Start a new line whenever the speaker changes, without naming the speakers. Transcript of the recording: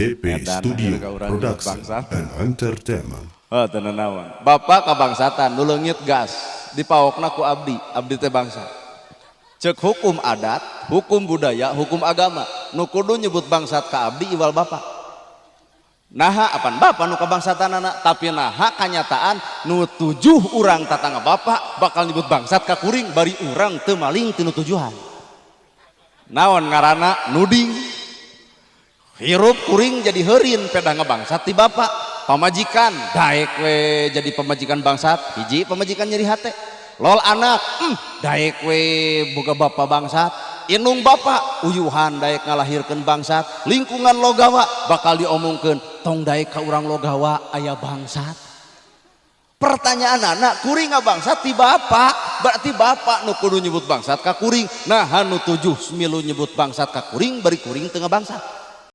DP
Edan,
Studio
akhirnya urang nyebut
Production
bangsat.
And Entertainment.
Oh, teu naon. Bapak kabangsatan nu leungit gas dipaokna ku abdi, abdi teh bangsa. Cek hukum adat, hukum budaya, hukum agama, nu kudu nyebut bangsat ka abdi iwal bapak. Naha apan bapak nu kabangsatan anak, tapi naha kanyataan nu tujuh urang tatangga bapak bakal nyebut bangsat ka kuring bari urang teu maling tinu tujuhan. Naon ngaranna nuding. Hirup kuring jadi heurin pedah ngabangsat ti bapak. Pamajikan daek we jadi pamajikan bangsat, hiji pamajikan nyeri hate. Lol anak, daek we boga bapak bangsat. Inung bapak uyuhan daek ngalahirkeun bangsat. Lingkungan logawa bakal diomongkeun tong daek ka urang logawa aya bangsat. Pertanyaan anak kuring ngabangsat ti bapak, berarti bapak nu kudu nyebut bangsat ka kuring. Nah nu tujuh milu nyebut bangsat ka kuring bari kuring teu ngabangsat.